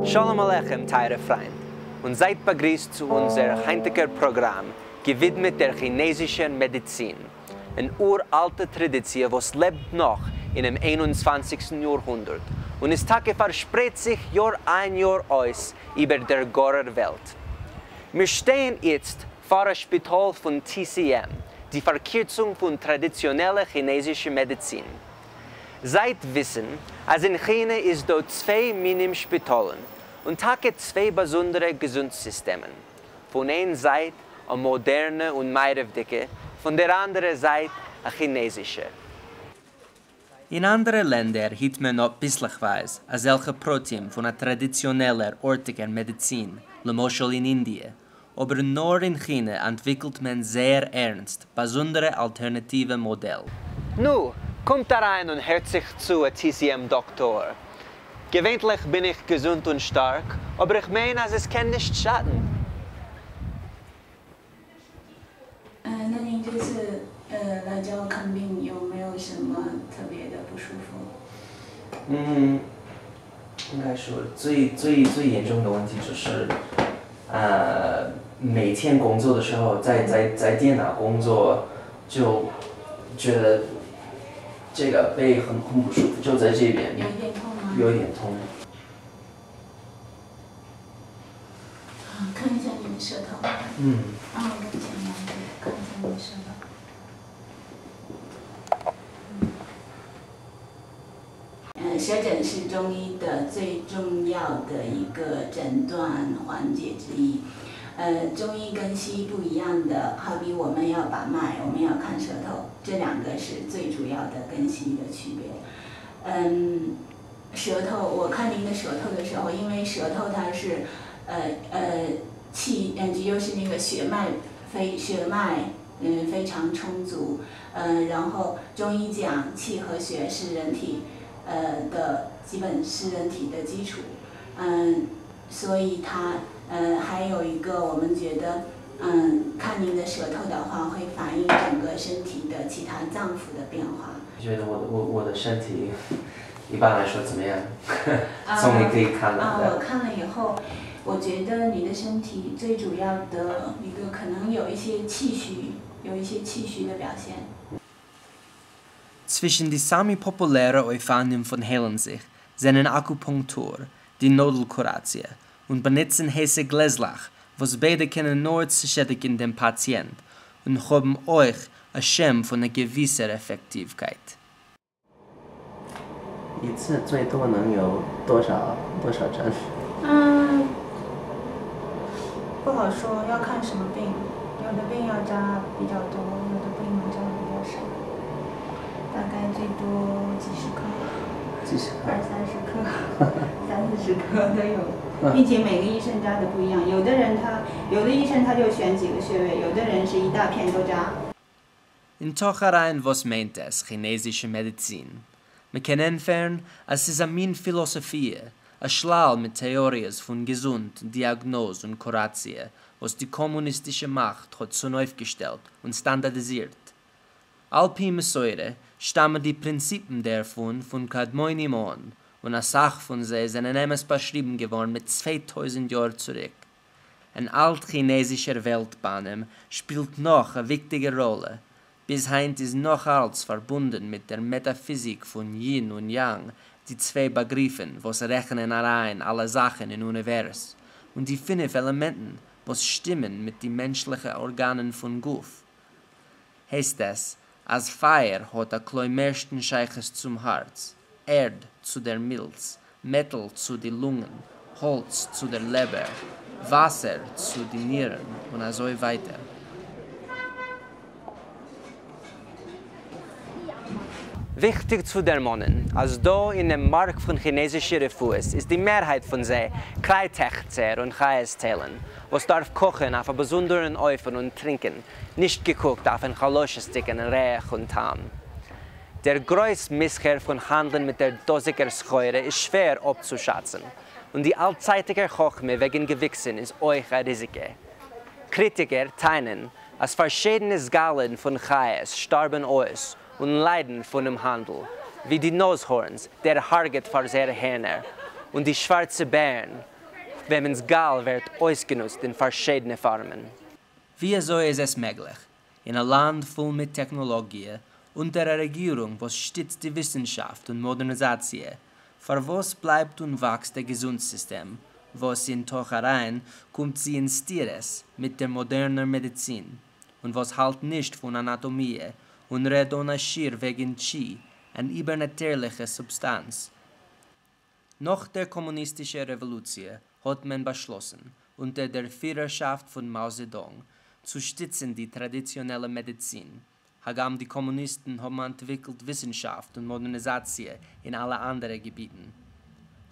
שלום עליכם טייערע פריינט, און זייט באגריסט צו אונזער היינטיגער פראגראם געווידמעט דער כינעזישער מעדיצין, אן אור אלטע טראדיציע וואס לעבט נאך אינעם איין און צוואנציגסטן יארהונדערט, און איז טאקע פארשפרייט זיך יאר איין יאר אויס איבער דער גארער וועלט. מיר שטייען איצט פאר א שפיטאל פון TCM, די פארקירצונג פון טראדיציאנעלע כינעזישע מעדיצין. זייט וויסן אז אין כינע איז דא צוויי מינים שפיטאלן, און טאקע צוויי באזונדערע געזונט סיסטעמען. פון איין זייט א מאדערנע און מערב'דיגע, פון דער אנדערע זייט א כינעזישע. אין אנדערע לענדער היט מען אפ ביסלעכווייז אזעלכע פרטים פון א טראדיציאנעלער ארטיגער מעדיצין, למשל אין אינדיע, אבער נאר אין כינע אנטוויקלט מען זייער ערנסט באזונדערע אלטערנאטיווע מאדעל. נו, קומט אריין און הערט זיך צו א TCM דאקטאר. געווענטליך בין איך געזונט און שטארק, אבער איך מיין אז עס קען נישט שאטן. 嗯，那您这次来找我看病有没有什么特别的不舒服？嗯，应该说最最最严重的问题就是，每天工作的时候，在电脑工作，就觉得这个背很不舒服，就在这边。有一点痛吗？有一点痛。好，看一下你的舌头。嗯。啊，我跟前面看一下你的舌头。嗯，舌诊是中医的最重要的一个诊断环节之一。中医跟西医不一样的，好比我们要把脉，我们要看舌头，这两个是最主要的跟西医的区别。嗯，舌头，我看您的舌头的时候，因为舌头它是，气，就是那个血脉非血脉，非常充足。然后中医讲气和血是人体，的基本是人体的基础。所以它。还有一个，我们觉得，看您的舌头的话，会反映整个身体的其他脏腑的变化。你觉得我的身体一般来说怎么样？从你可以看来。我看了以后，我觉得你的身体最主要的一个可能有一些气虚，有一些气虚的表现。 Zwischen die sami populäre Ofanim von heilen sich זענען Akupunktur, די נאדל-קוראציע און באנוצן הייסע גלעזלעך, וואס ביידע קענען נאר צושעדיגן דעם פאציענט און האבן אויך א שם פון א געוויסער עפעקטיווקייט. 一次最多能有多少多少针？嗯，不好说，要看什么病，有的病要扎比较多，有的病扎的比较少，大概最多几十颗。几十克？二三十克，三四十颗都有，并且每个医生扎的不一样，有的人他，有的医生他就选几个穴位，有的人是一大片都扎。 אין תוך אריין וואס מיינט עס כינעזישע מעדיצין? מען קען ענטפערן אז ס'איז א מין פילאסאפיע, א שלל מיט טעאריעס פון געזונט, דיאגנאז און קוראציע וואס די קאמוניסטישע מאכט האט צונויפגעשטעלט און סטאנדארדיזירט. על פי מסורה שטאמען די פרינציפן דערפון פון קדמונים אן, און אסאך פון זיי זענען אמת באשריבן געווארן מיט 2000 יאר צוריק. אן אלט-כינעזישער וועלט-באנעם שפילט נאך א וויכטיגע ראלע. ביז היינט איז נאך אלץ פארבונדן מיט דער מעטאפיזיק פון יין און יאנג, די צוויי באגריפן וואס רעכענען אריין אלע זאכן אין אוניווערס, און די פינף עלעמענטן וואס שטימען מיט די מענטשליכע ארגאנען פון גוף. הייסט עס, אז פייער האט א כלומרשטן שייכות צום הארץ, ערד צו דער מילץ, מעטאל צו די לונגען, האלץ צו דער לעבער, וואסער צו די נירן און אזוי ווייטער. וויכטיג צו דערמאנען אז דא אינעם מארק פון כינעזישע רפואות איז די מערהייט פון זיי קרייטעכצער און חיות-טיילן וואס דארף קאכן אויף א באזונדערן אופן און טרינקען, נישט געקוקט אויפן חלשות'דיגן ריח און טעם. דער גרויס מסחר פון האנדלען מיט דער דאזיקער סחורה איז שווער אפצושאצן, און די אלצייטיקע חכמה וועגן געוויקסן איז אויך א ריזיקע. קריטיקער טענה'ן אז פארשידענע זגאלן פון חיות שטארבן אויס און ליידן פונעם האנדל, ווי די נאזהארנס, דערהרגעט פאר זייערע הערנער, און די שווארצע בערן, וועמענס גאל ווערט אויסגענוצט אין פארשידענע פארמען. ווי אזוי איז עס מעגליך, אין א לאנד פול מיט טעכנאלאגיע, אונטער א רעגירונג וואס שטיצט די וויסנשאפט און מאדערניזאציע, פארוואס בלייבט און וואקסט א געזונט-סיסטעם, וואס אין תוך אריין קומט זי אין סתירות מיט דער מאדערנער מעדיצין, און וואס האלט נישט פון אנאטאמיע און רעדט אן א שיעור וועגן טשי, אן איבערנאטירליכע סובסטאנץ? נאך דער קאמוניסטישער רעוואלוציע האט מען באשלאסן, אונטער דער פירערשאפט פון מאא זעדאנג, צו שטיצן די טראדיציאנעלע מעדיצין, הגם די קאמוניסטן האבן אנטוויקלט וויסנשאפט און מאדערניזאציע אין אלע אנדערע געביטן.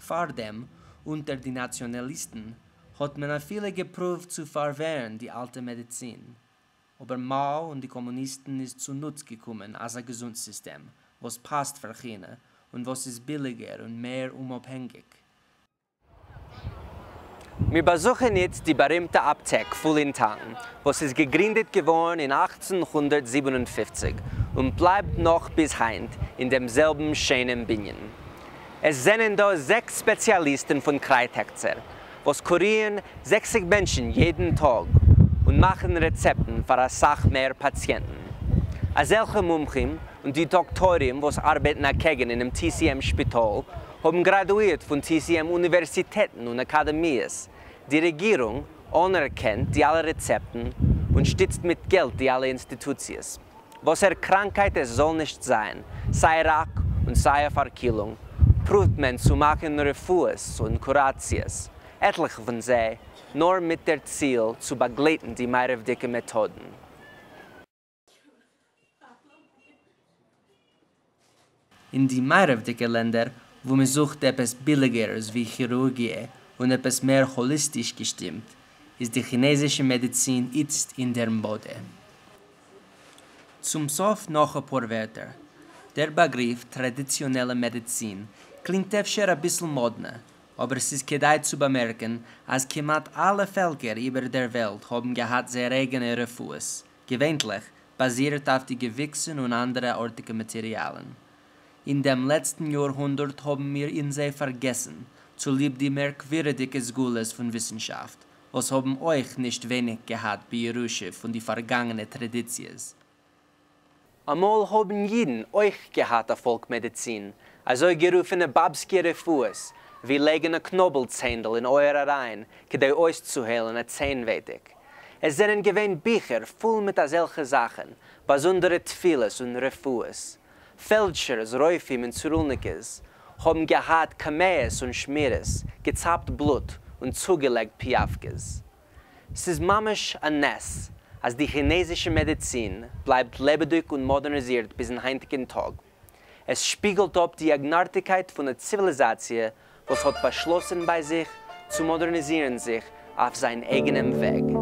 פאר דעם, אונטער די נאציאנאליסטן, האט מען אפילו געפרואווט צו פארווערן די אלטע מעדיצין. אבער מאא און די קאמוניסטן איז צונוץ געקומען אזא געזונט-סיסטעם, וואס פאסט פאר כינע, און וואס איז ביליגער און מער אומאפהענגיק. מיר באזוכן איצט די בארימטע אפטעק פולינטאנג, וואס איז געגרינדעט געווארן אין 1857 און בלייבט נאך ביז היינט אין דעם זעלבן שיינעם בנין. עס זענען דא זעקס ספעציאליסטן פון קרייטעכצער, וואס קורירן 60 מענטשן יעדן טאג און מאכן רעצעפטן פאר א סך מער פאציענטן. אזעלכע מומחים און די דאקטוירים וואס ארבעטן אקעגן אינעם TCM שפיטאל האבן גראדואירט פון TCM אוניווערסיטעטן און אקאדעמיעס. די רעגירונג אנערקענט די אלע רעצעפטן און שטיצט מיט געלט די אלע אינסטיטוציעס. וואסער קראנקייט עס זאל נישט זיין, סיי ראק און סיי א פארקילונג, פרואווט מען צו מאכן רפואות און קוראציעס, עטליכע פון זיי נאר מיט דער ציל צו באגלייטן די מערבדיקע מעטאדן. אין די מערבדיקע לענדער, וואו מען זוכט עפעס ביליגערס ווי כירורגיע און עפעס מער האליסטיש געשטימט, איז די כינעזישע מעדיצין איצט אין דער מאדע. צום סוף נאך אפאר ווערטער. דער באגריף טראדיציאנעלע מעדיצין קלינגט אפשר אביסל מאדנע, אבער ס'איז כדאי צו באמערקן, אז כמעט אלע פעלקער איבער דער וועלט האבן געהאט זייער אייגענע רפואות, געווענטליך, באזירט אויף די געוויקסן און אנדערע ארטיגע מאטעריאלן. אין דעם לעצטן יארהונדערט האבן מיר אין זיי פארגעסן, צוליב די מערקווירדיגע סגולות פון וויסנשאפט, וואס האבן אויך נישט ווייניג געהאט בירושה פון די פארגאנגענע טראדיציעס. אמאל האבן אידן אויך געהאט א פאלק-מעדיצין, אזוי גערופענע באבסקע רפואות, ווי לייגן א קנאבל-ציינדל אין אויער אריין, כדי אויסצוהיילן א ציין-ווייטיק. עס זענען געווען ביכער פול מיט אזעלכע זאכן, באזונדערע תפילות און רפואות. פעלדשערס, רופאים און צירולניקעס האבן געהאט קמיעות און שמירות, געצאפט בלוט און צוגעלייגט פיאווקעס. ס'איז ממש א נס, אז די כינעזישע מעדיצין בלייבט לעבעדיג און מאדערניזירט ביזן היינטיגן טאג. עס שפיגלט אפ די אייגנארטיגקייט פון א ציוויליזאציע וואס האט באשלאסן ביי זיך צו מאדערניזירן זיך אויף זיין אייגענעם וועג.